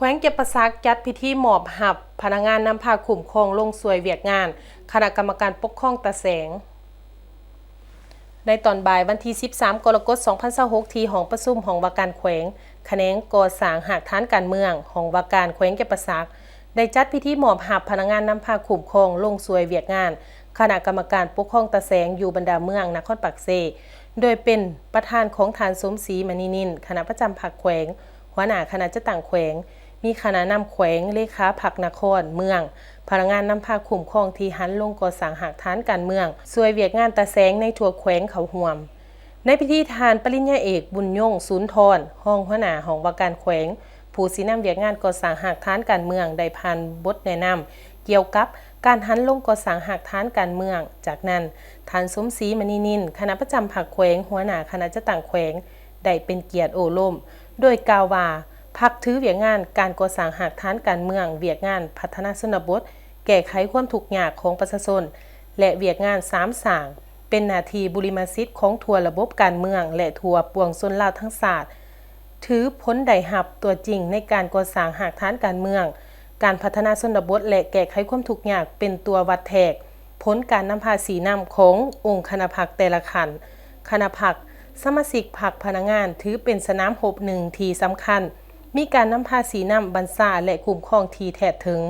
ແຂວງຈຳປາສັກຈັດພິທີມອບຮັບພະນັກງານນຳພາຄຸ້ມຄອງລົງຊ່ວຍວຽກງານຄະນະກຳມະການປົກຄອງຕາແສງ. ໃນຕອນບ່າຍວັນທີສິບສາມ ກໍລະກົດ ສອງພັນຊາວຫົກ ທີ່ຫ້ອງປະຊຸມຫ້ອງວ່າການແຂວງ, ຂະແໜງກໍ່ສ້າງຮາກຖານການເມືອງ, ຫ້ອງວ່າການແຂວງຈຳປາສັກ ໄດ້ຈັດພິທີມອບຮັບພະນັກງານນຳພາຄຸ້ມຄອງລົງຊ່ວຍວຽກງານຄະນະກຳມະການປົກຄອງຕາແສງຢູ່ບັນດາເມືອງນະຄອນປາກເຊ, ໂດຍເປັນປະທານຂອງທ່ານ ສົມສີ ມະນີນິນ ຄະນະປະຈຳພັກແຂວງ, ຫົວໜ້າຄະນະຈັດຕັ້ງແຂວງ, ມີຄະນະນຳແຂວງ, ເລຂາພັກນະຄອນ, ເມືອງ, ພະນັກງານນຳພາຄຸ້ມຄອງທີ່ຫັນລົງກໍ່ສ້າງຮາກຖານການເມືອງ, ຊ່ວຍວຽກງານຕາແສງໃນທົ່ວແຂວງເຂົ້າຮ່ວມ. ໃນພິທີ ທ່ານປະລິນຍາເອກ ບຸນຍົງ ສູນທອນ ຮອງຫົວໜ້າຫ້ອງວ່າການແຂວງ, ຜູ້ຊີ້ນຳວຽກງານກໍ່ສ້າງຮາກຖານການເມືອງ ໄດ້ຜ່ານບົດແນະນຳກ່ຽວກັບການຫັນລົງກໍ່ສ້າງຮາກຖານການເມືອງ. ຈາກນັ້ນ, ທ່ານ ສົມສີ ມະນີນິນ ຄະນະປະຈຳພັກແຂວງ, ຫົວໜ້າຄະນະຈັດຕັ້ງແຂວງ ໄດ້ເປັນກຽດໂອ້ລົມ ໂດຍກ່າວວ່າ ພັກຖືວຽກງານການກໍ່ສ້າງຮາກຖານການເມືອງ, ວຽກງານພັດທະນາຊົນນະບົດ, ແກ້ໄຂຄວາມທຸກຍາກຂອງປະຊາຊົນ ແລະ ວຽກງານສາມສ້າງ ເປັນໜ້າທີ່ບຸລິມະສິດຂອງທົ່ວລະບົບການເມືອງ ແລະ ທົ່ວປວງຊົນລາວທັງຊາດ, ຖືຜົນໄດ້ຮັບຕົວຈິງໃນການກໍ່ສ້າງຮາກຖານການເມືອງ, ການພັດທະນາຊົນນະບົດ ແລະ ແກ້ໄຂຄວາມທຸກຍາກ ເປັນຕົວວັດແທກ ຜົນການນຳພາຊີ້ນຳຂອງອົງຄະນະພັກແຕ່ລະຂັ້ນ, ຄະນະພັກ, ສະມາຊິກພັກ, ພະນັກງານ ຖືເປັນສະໜາມຮົບໜຶ່ງທີ່ສຳຄັນ, ມີການນຳພາຊີ້ນຳບັນຊາ ແລະ ຄຸ້ມຄອງທີ່ແທດເຖິງ.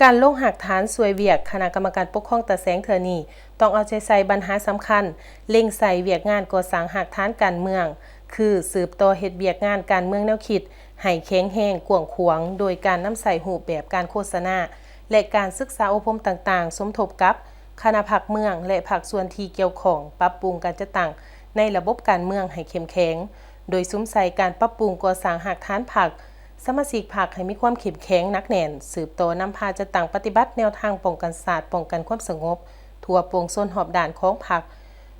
ການລົງຮາກຖານຊ່ວຍວຽກຄະນະກຳມະການປົກຄອງຕາແສງເທື່ອນີ້ ຕ້ອງເອົາໃຈໃສ່ບັນຫາສຳຄັນ, ເລັງໃສ່ວຽກງານກໍ່ສ້າງຮາກຖານການເມືອງ ຄື ສືບຕໍ່ເຮັດວຽກງານການເມືອງແນວຄິດໃຫ້ແຂງແຮງ, ກວ້າງຂວາງ ໂດຍການນຳໃຊ້ຮູບແບບການໂຄສະນາ ແລະ ການສຶກສາອົບຮົມຕ່າງໆ ສົມທົບກັບຄະນະພັກເມືອງ ແລະ ພາກສ່ວນທີ່ກ່ຽວຂ້ອງ, ປັບປຸງການຈັດຕັ້ງໃນລະບົບການເມືອງໃຫ້ເຂັ້ມແຂງ, ໂດຍສຸມໃສ່ການປັບປຸງກໍ່ສ້າງຮາກຖານພັກ, ສະມາຊິກພັກໃຫ້ມີຄວາມເຂັ້ມແຂງໜັກແໜ້ນ, ສືບຕໍ່ນຳພາຈັດຕັ້ງປະຕິບັດແນວທາງປ້ອງກັນຊາດ, ປ້ອງກັນຄວາມສະຫງົບທົ່ວປວງຊົນຮອບດ້ານຂອງພັກ,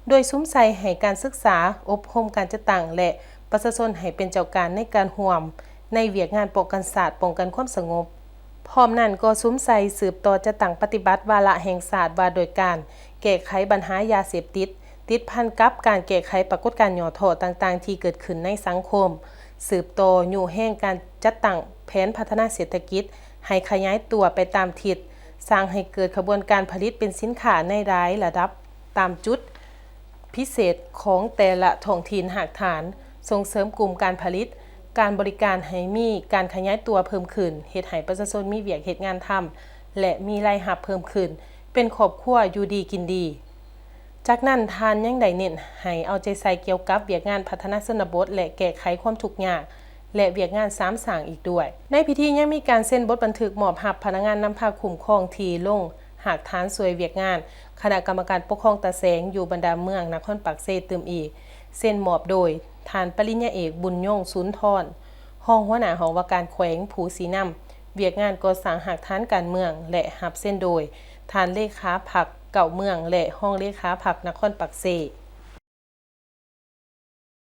ໂດຍສຸມໃສ່ໃຫ້ການສຶກສາ, ອົບຮົມການຈັດຕັ້ງ ແລະ ປະຊາຊົນໃຫ້ເປັນເຈົ້າການໃນການຮ່ວມໃນວຽກງານປ້ອງກັນຊາດ, ປ້ອງກັນຄວາມສະຫງົບ. ພ້ອມນັ້ນກໍສຸມໃສ່ສືບຕໍ່ຈັດຕັ້ງປະຕິບັດວາລະແຫ່ງຊາດວ່າດ້ວຍການແກ້ໄຂບັນຫາຢາເສບຕິດ, ຕິດພັນກັບການແກ້ໄຂປາກົດການຫຍໍ້ທໍ້ຕ່າງໆທີ່ເກີດຂຶ້ນໃນສັງຄົມ, ສືບຕໍ່ຍູ້ແຮງການຈັດຕັ້ງແຜນພັດທະນາເສດຖະກິດໃຫ້ຂະຫຍາຍຕົວໄປຕາມທິດ, ສ້າງໃຫ້ເກີດຂະບວນການຜະລິດເປັນສິນຄ້າໃນຫຼາຍລະດັບຕາມຈຸດ ພິເສດຂອງແຕ່ລະທ້ອງຖິ່ນຮາກຖານ, ສົ່ງເສີມກຸ່ມການຜະລິດ, ການບໍລິການໃຫ້ມີການຂະຫຍາຍຕົວເພີ່ມຂຶ້ນ, ເຮັດໃຫ້ປະຊາຊົນມີວຽກເຮັດງານທຳ ແລະ ມີລາຍຮັບເພີ່ມຂຶ້ນ, ເປັນຄອບຄົວຢູ່ດີກິນດີ. ຈາກນັ້ນ, ທ່ານຍັງໄດ້ເນັ້ນໃຫ້ເອົາໃຈໃສ່ກ່ຽວກັບວຽກງານພັດທະນາຊົນນະບົດ ແລະ ແກ້ໄຂຄວາມທຸກຍາກ ແລະ ວຽກງານສາມສ້າງອີກດ້ວຍ. ໃນພິທີຍັງມີການເຊັນບົດບັນທຶກມອບຮັບພະນັກງານນຳພາຄຸ້ມຄອງທີ່ລົງຮາກຖານຊ່ວຍວຽກງານຄະນະກຳມະການປົກຄອງຕາແສງຢູ່ບັນດາເມືອງນະຄອນປາກເຊຕື່ມອີກ, ເຊັນມອບໂດຍ ທ່ານປະລິນຍາເອກ ບຸນຍົງ ສູນທອນ ຮອງຫົວໜ້າຫ້ອງວ່າການແຂວງ, ຜູ້ຊີ້ນຳວຽກງານກໍ່ສ້າງຮາກຖານການເມືອງ ແລະ ຮັບເຊັນໂດຍ ທ່ານເລຂາພັກເກົ້າເມືອງ ແລະ ຮອງເລຂາພັກນະຄອນປາກເຊ.